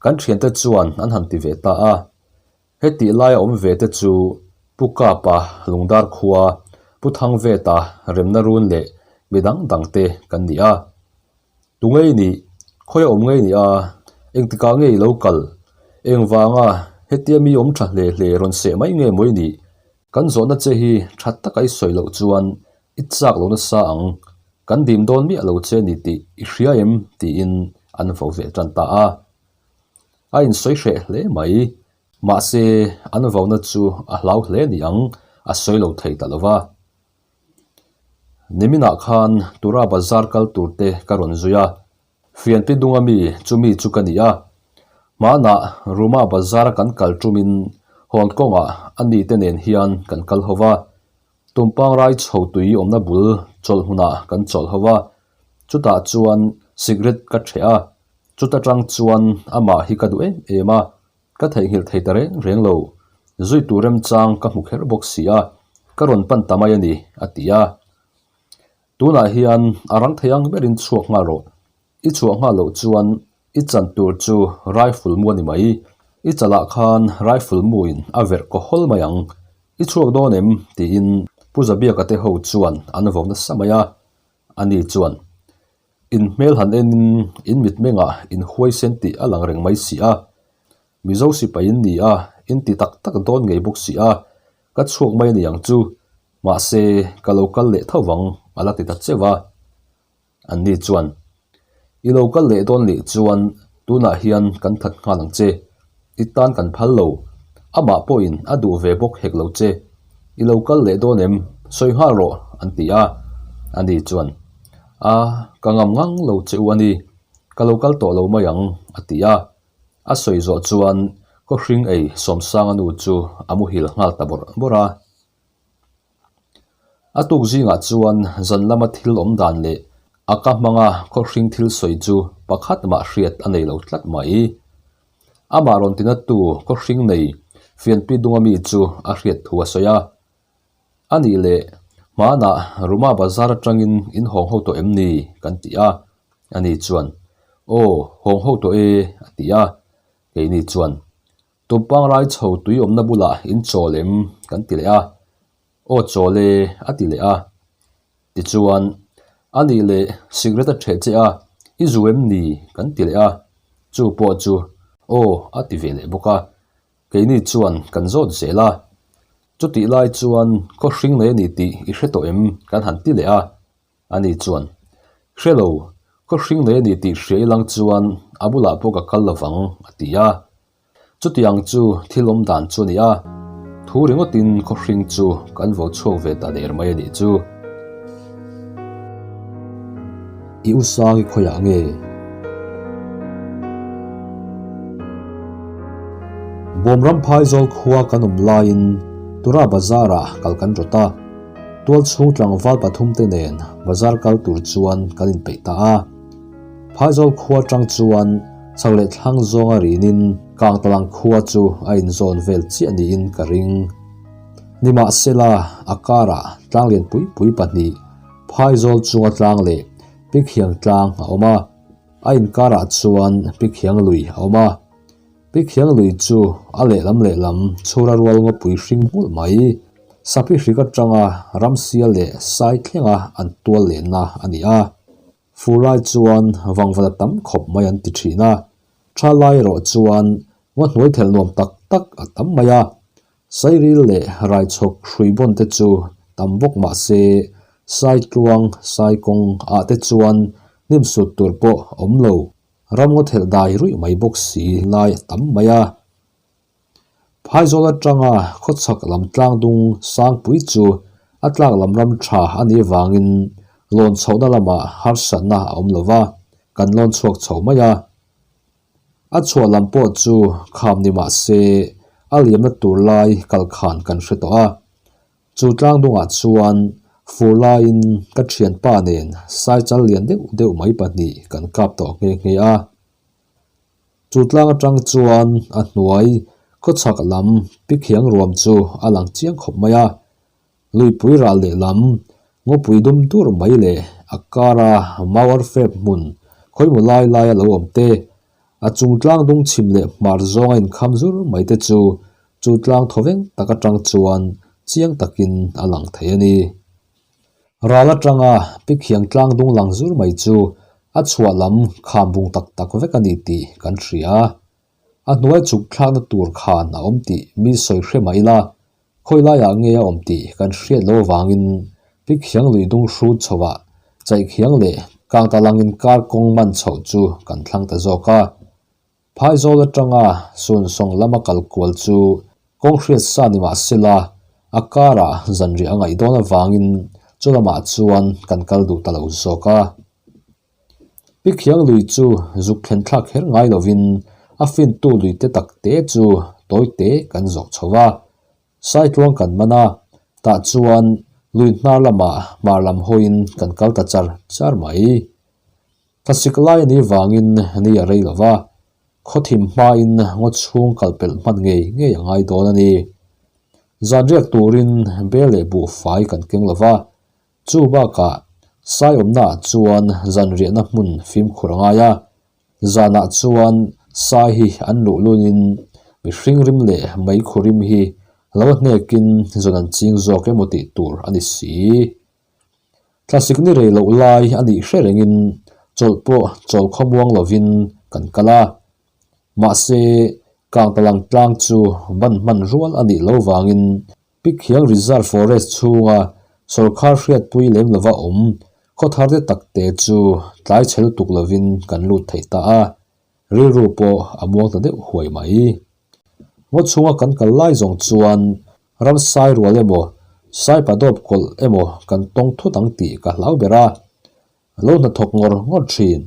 Kan thiante chuan an han ti ve ta a. Hetih laia awm ve te chu Pu Kapa Lungdar khua, Pu Thangveta Remna Run leh mi dang dang te kan ni a. Tu ngei nih, khawi a awm ngei nih a, engtikah nge i lo kal? Engvanga hetia mi awm tha hle hle rawn seh mai nge maw i nih? Kan zawhna che hi tha taka i sawi loh chuan i chak lo nasa ang, kan dim dawn miah lo che ni tih i hria em? tiin an vo ve tan ta a. A insawi hreh hle mai. Mahse, an vona chu a hlau hle ni ang, a sawi lo thei ta lo va. Niminah khan Tura bazar kal tur te ka rawn zui a, Fianpi dunga mi chu mi chu ka ni a. Hmanah Ruma bazar a kan kal tumin Hawn kawngah a ni te nen hian kan kal ho va. Tumpang rai chho tui awmna bul chawlh hmunah kan chawlh ho va, chutah chuan cigarette ka ṭheh a, chuta ṭang chuan amah hi ka duh em em a, Ka theihnghilh thei ta reng reng lo. Zui tur remchang ka hmu kher bawk si a, ka rawn pan ta mai a ni, a ti a. Tunah hian a rang thei ang berin chhuak nghal rawh. I chhuah nghal loh chuan i chan tur chu rifle mu a ni mai. I chalah khan rifle muin a verh kaw hawl mai ang. I chhuak dawn em? tiin Pu Zabiaka te ho chuan an vo nasa mai a. Ani chuan, In hmel han enin in mitmengah in huaisen tih a lang reng mai si a. Mizo sipai in ni a, in ti tak tak dawn ngei bawk si a, ka chhuak mai a ni ang chu. Mahse, ka lo kal leh tho vang, a la ti ta cheu a. Anni chuan, I lo kal leh dawn leh chuan tunah hian kan that nghal ang che. I tan kan phal lo. Amah pawhin a duh ve bawk hek lo che. I lo kal leh dawn em? Sawi nghal rawh, an ti a. Ani chuan, A, ka ngam ngang lo che u a ni. Ka lo kal tawh lo mai ang, a ti a. A sawi zawh chuan khawhring ei Sawmsanga nu chu a muhil nghal ta bawrh bawrh a. A tuk zingah chuan zan lama thil awm dan leh a ka hmanga khawhring thil sawi chu pakhat mah hriat a nei lo tlat mai. Amah rawn tinattu khawhring nei Fianpi dunga mi chu a hriat thu a sawi a. A nih leh hmanah Ruma bazar atangin in hawng ho tawh em ni? kan ti a. Ani chuan, Aw, hawng ho tawh e, a ti a. Keini chuan, Tumpang rai chho tui awmna bulah in chawl em? kan ti leh a. Aw chawl e, a ti leh a. Tichuan, A nih leh cigarette a ṭheh che a, i zu em ni? kan ti leh a. Chu pawh chu, Aw, a ti ve leh bawk a. Keini chuan kan zawt zel a. Chutih lai chuan khaw hring nei a ni tih i hre tawh em? kan han ti leh a. Ani chuan, Hre lo, khaw hring nei a ni tih hria ilang chuan a bulah pawh ka kal lovang, a ti a. Chutiang chu thil awm dan chu a ni a, thu ringawtin khaw hring chu kan vo chhuak ve ta der mai a nih chu. I u sang i khawiah nge? Bawmram phaizawl khua kan awm laiin Tura bazar-ah kal kan rawt a. Tual chhung tlangval pathumte nen bazar kal tur chuan kan inpeih ta a. Phaizawl khua atang chuan chho leh thlang zawnga rinin Kangtalang khua chu a inzawn vel chiah niin ka ring. Nimahsela, a karah tlang lian pui pui pahnih, Phaizawl chunga tlang leh Pikhiang tlang a awm a, a inkarah chuan Pikhiang lui a awm a. Pikhiang lui chu a lehlam lehlam chhura rual ngawpui hring hmulh mai. Saphi hrik atanga ramsia leh sai thlenga an tual lehna a ni a. Fur lai chuan vangvat a tam khawp mai an ti thin a. Tha lai erawh chuan ngaw hnuai thelh nuam tak tak a tam mai a. Sairil leh raichhawk hrui bawn te chu tam bawk mah se, Saitluang, Saikawng ah te chuan hnim sut tur pawh awm lo. Ram ngaw thelh dai ruih mai bawk si lai a tam mai a. Phaizawl atanga khawchhak lam tlang dung Sangpui chu a tlak lam ram tha a nih avangin lawn chhohna lamah harsatna a awm lo va, kan lawn chhuak chho mai a. A chhuah lam pawh chu kham ni mah se a liamna tur lai kal khan kan hre tawh a. Chu tlang dungah chuan fur laiin ka thianpa nen saichal lian deuh deuh mai pahnih kan kap tawh nghe nghe a. Chu tlang atang chuan a hnuai khawchhak lam pikhiang ruam chu a lang chiang khawp mai a. Luipui ral lehlam ngawpui dum dur mai leh a kara mau arfep hmun khawimaw lai laia lo awm te, a chung tlang dung chhim leh hmar zawnga inkham zur mai te chu chu tlang thawveng tak atang chuan chiang takin a lang thei a ni. Ral atanga pikhiang tlang dung lang zur mai chu a chhuah lam kham bung tak tak vek a ni tih kan hria. A hnuai chhuk thlakna tur khan a awm tih mi sawi hre mah ila, khawi laiah nge a awm tih kan hriat lo avangin pikhiang lui dung hrut chhoah chaihkhiang leh kangtalang inkar kawng man chhoh chu kan thlang ta zawk a. Phaizawl atanga Sunsawng lama kal kual chu kawng hriat sa ni mah sela, a karah zanriah a ngaih dawn avangin chu lamah chuan kan kal duh ta lo zawk a. Pikhiang lui chu zuk thlen thlak kher ngai lovin a fintu lui te tak te chu tawi te kan zawh chho va. Saitluang kan man a, tah chuan lui hnar lamah hmar lam hawiin kan kal ta char char mai. Thlasik lai a nih vangin ni a rei lo va, khawthim hmain ngaw chhung kal pelh hman ngei ngei a ngai dawn a ni. Zan riak turin bel leh buhfai kan keng lo va, chu bakah sai awmnaah chuan zan riahna hmun fimkhur a ngai a, zanah chuan sai hi an luh lunin mihring rim leh meikhu rim hi lo a hnekin zawn an ching zawk emaw tih tur a ni si. Thlasik ni rei loh lai a nih hre rengin chawlh pawh chawl khawmuang lovin kan kal a. Mahse, Kangtalang tlang chu ban hman rual a nih lo vangin Pikhiang Reserve Forest chhunga sawrkhar hriatpui lem lova awm khawthar te takte chu tlai chhe lutuk lovin kan lut thei ta a, rilru pawh a muang ta deuh huai mai. Ngaw chhunga kan kal lai zawng chuan ramsai rual emaw, saipa dawp kawlh emaw kan tawng thut ang tih ka hlau ber a. Lo hnathawk ngawr ngawr thin,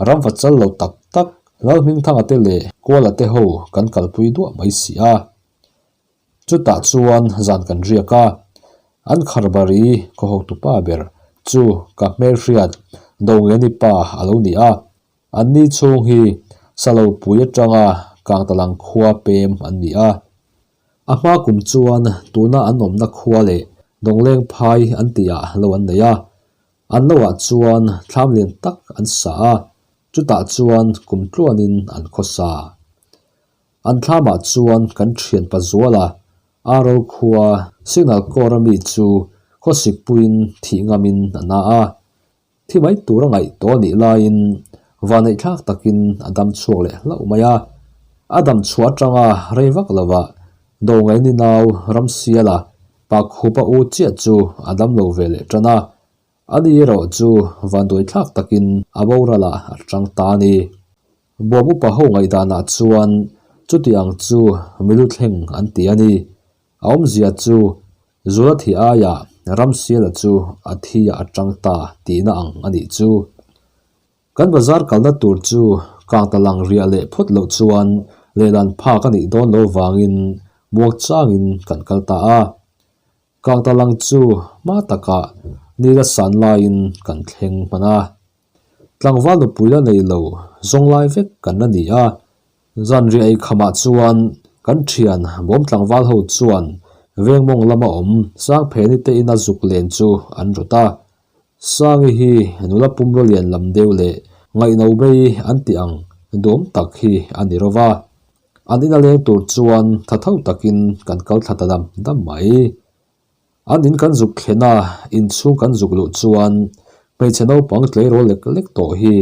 ramva chal lo tak tak Lalhmingthanga te leh Kuala te ho kan kalpui duah mai si a. Chutah chuan zan kan riak a, an kharbari khaw hotupa ber chu ka hmelhriat Dongeni pa a lo ni a. Anni chhung hi Salopui atanga Kangtalang khua pem an ni a. A hma kum chuan tuna an awmna khua leh Dawngleng phai an tihah lo an nei a. An loah chuan thlam lian tak an sa a, chutah chuan kum tluanin an khawsa. An thlamah chuan kan thian Pazuala, Aro khua Signal Corps-a mi chu khawsikpuiin thih ngamin a na a. Thi mai tur a ngaih tawh a nih laiin vanneih thlak takin a dam chhuak leh hlauh mai a. A dam chhuah atanga rei vak lovah Dongaini nau Ramsiala Pakhupa u chiah chu a dam lo ve leh tan a. Ani erawh chu vanduai thlak takin a boralah a tang ta a ni. Bawm upa ho ngaihdanah chuan chuti ang chu milu thleng an ti a ni. A awmzia chu Zula thi aiah Ramsiala chu a thi ah a tang ta tihna ang a nih chu. Kan bazar kalna tur chu kangtalang riah leh phawt loh chuan lehlan phak a nih dawn lo vangin muang changin kan kal ta a. Kangtalang chu hma takah nila san laiin kan thleng hman a. Tlangval nupui la nei lo zawng lai vek kan la ni a. Zanriah ei khamah chuan kan thian bawm tlangval ho chuan vengmawng lama awm Sangpheni te ina zuk len chu an rawt a. Sangi hi nula pumraw lian lam deuh leh ngaihno bei an tih ang duam tak hi a ni ro va. An ina leng tur chuan tha tho takin kan kal thla ta dam dam mai. An in kan zuk thlen a, inchhung kan zuk luh chuan hmeichhe naupang tleirawl lek lek tawh hi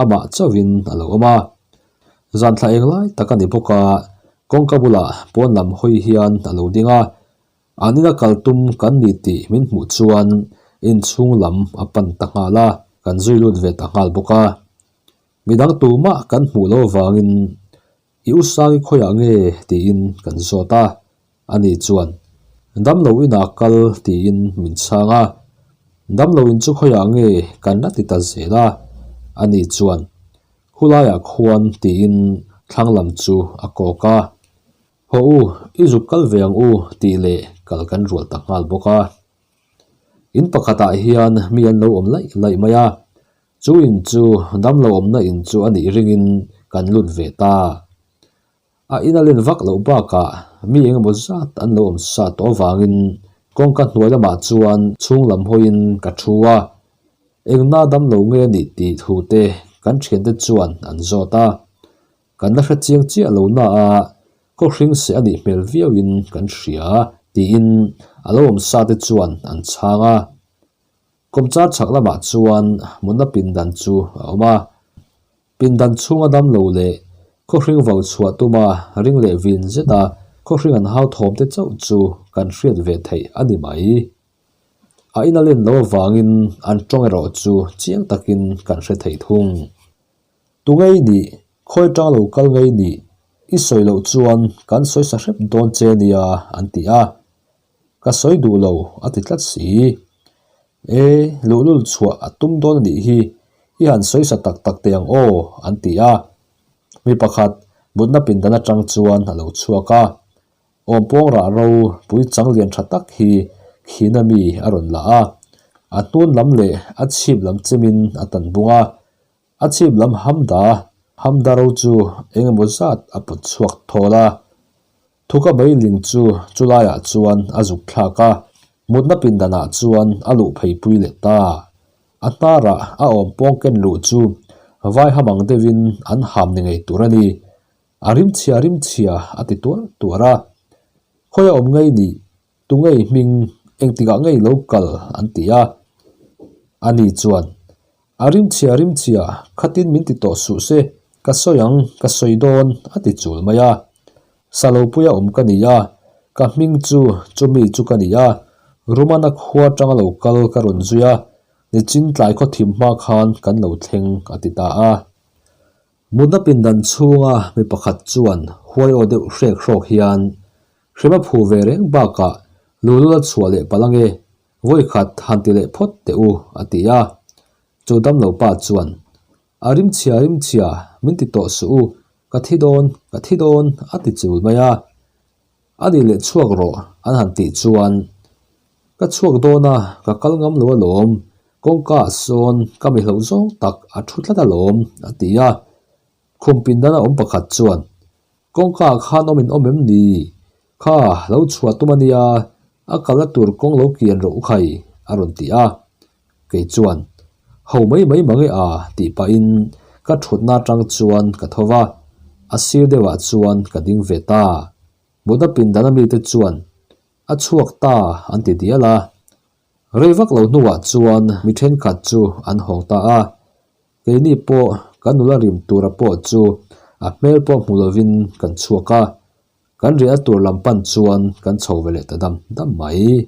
amah chauhin a lo awm a. Zan thla eng lai tak a ni bawk a, kawngka bulah pawn lam hawi hian a lo ding a. An ina kal tum kan ni tih min hmuh chuan inchhung lam a pan ta nghal a, kan zui lut ve ta nghal bawk a. Midang tumah kan hmuh lo avangin I u Sangi khawiah nge tiin kan zawt a, ani chuan Damlo inah kal tiin min chhang a, Damlo in chu khawiah nge kan la ti ta zel a, ani chuan Khulaiah khuan tiin thlang lam chu a kawk a, Haw u, i zuk kal ve ang u tih leh kal kan rual ta nghal bawk a. In pakhatah hian mi an lo awm laih laih mai a, Chu in chu damlo awmna in chu a nih ringin kan lut ve ta. A in a len vak loh bakah mi engemaw zat an lo awm sa tawh avangin kawngka hnuai lamah chuan chhung lam hawiin ka thu a. Engna damlo nge a nih tih thu te kan thiante chuan an zawt a. Kan la hre chiang chiah lo na a, khawhring seh a nih hmel viauin kan hria tiin a lo awm sa te chuan an chhang a. Kawmchar chhak lamah chuan mutna pindan chu a awm a, pindan chhunga damlo leh khawhring vau chhuah tuma ring leh vin zeta khawhring an hau thawm te chauh chu kan hriat ve theih a ni mai. A ina len lo avangin an tawng erawh chu chiang takin kan hre thei thung. Tu ngei nih, khawi tang lo kal ngei nih, i sawi loh chuan kan sawi sa hrep dawn che nia an ti a. Ka sawi duh lo a ti tlat si. E, luhlul chhuah a tum dawn a nih hi, i han sawi sa tak tak teh ang aw an ti a. Mi pakhat mutna pindan atang chuan a lo chhuak a. Awmpawng rah ro pui chang lian tha tak hi khina mi a rawn la a. A hnun lam leh a chhip lam chemin a tan bung a. A chhip lam hamda, hamda ro chu eng emaw zat a pawt chhuak thawl a. Thuka meiling chu chulaiah chuan a zuk thlak a, mutna pindanah chuan a luh pheipui leh ta. A hnarah a awm pawng ken luh chu vai hamang deuhin an ham ni ngei tur a ni. A rimchhia rimchhia a ti tuar tuar a. Khawi a awm ngei nih Tu ngei hming engtikah ngei lo kal an ti a. Ani chuan, A rimchhia rimchhia, khatin min ti tawh suh se, ka sawi ang, ka sawi dawn, a ti chul mai a. Salopuia awm ka ni a, ka hming chu chumi chu ka ni a, Rumana khua atanga lo kal ka rawn zui a, nichin tlai khaw thim hma khan kan lo thleng, a ti ta a. Mutna pindan chhunga mi pakhat chuan huai aw deuh hrek hrawk hian, Hrem a phu ve reng bakah Lulula chhuah leh palh ange, vawikhat han ti leh phawt teh u, a ti a. Chu damlo pa chuan, A rimchhia rimchhia, min ti tawh suh u, ka thi dawn, ka thi dawn, a ti chul mai a. A nih leh chhuak rawh, an han tih chuan, Ka chhuak dawn a, ka kal ngam lo alawm, kawngka ah sawn ka mi hlauh zawng tak a thu tlat alawm, a ti a. Khum pindan a awm pakhat chuan, Kawngka ah khan awm in awm em ni? Kha, lo chhuah tum a nia, a kalna tur kawng lo kian rawh u khai, a rawn ti a. Kei chuan, Ho mai mai mang e a, tih pahin ka thutna atang chuan ka tho va, a sir deuhah chuan ka ding ve ta. Mutna pindan a mite chuan, A chhuak ta, an ti dial a. Rei vak lo hnuah chuan mi thenkhat chu an hawng ta a. Keini pawh kan nula rim tura pawh chu a hmel pawh hmu lovin kan chhuak a, kan riahna tur lam pan chuan kan chho ve leh ta dam dam mai.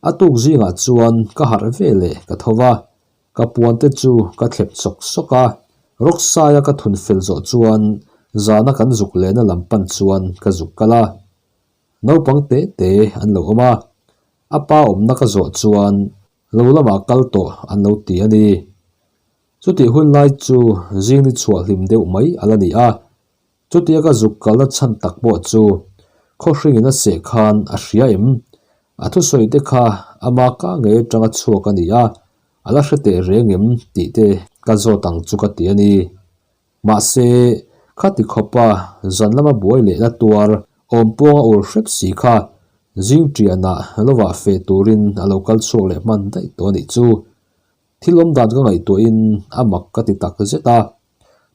A tuk zingah chuan ka harh ve leh ka tho va, ka puan te chu ka thlep sawk sawk a, rawksaia ka thun fel zawh chuan zana kan zuk lehna lam pan chuan ka zuk kal a. Naupang te te an lo awm a, a pa awmna ka zawh chuan lo lamah kal tawh an lo ti a ni. Chutih hun lai chu zing ni chhuah hlim deuh mai a la ni a, chutia ka zuk kalna chhan tak pawh chu khawhringin a seh khan a hria em? A thusawi te kha ama ka ngei atanga chhuak a ni a, a la hre teh reng em tih te ka zawt ang chu ka ti a ni. Mahse, khati khawpa zan lama buai lehna tuar awm puanga ur hrep si kha zing ṭianah lovah feh turin a lo kal chhuak leh hman daih tawh a nih chu. Thil awm dan ka ngaihtuahin a mak ka ti tak zet a.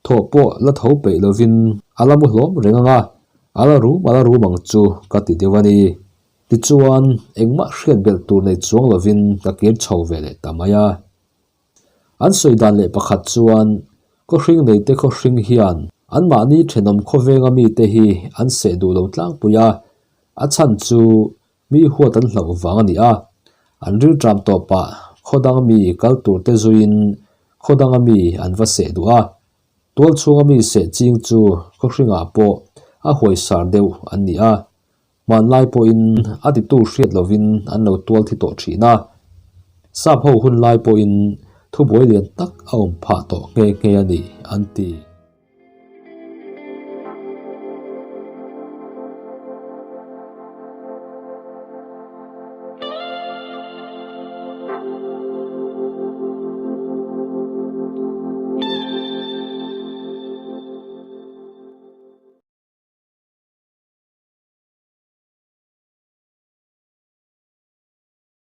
Thawh pawh la tho peih lovin a la mu hlawm reng ang a, a la rum a la rum ang chu ka ti deuh a ni. Tichuan, engmah hriat belh tur nei chuang lovin ka kir chho ve leh ta mai a. An sawi dan leh pakhat chuan, Khawhring neite khawhring hian anmahni thenawm khawvenga mite hi an seh duh lo tlangpui a, a chhan chu mi huat an hlauh vang a ni a. An rilṭam tawpah khaw dang mi kal turte zuiin khaw danga mi an va seh duh a. Tual chhunga mi seh ching chu khawhringah pawh a huaisar deuh an ni a. Hmanlai pawhin a titu hriat lovin an lo tual thi tawh thin a, sap ho hun lai pawhin thubuai lian tak a awm phah tawh nghe nghe a ni, an ti.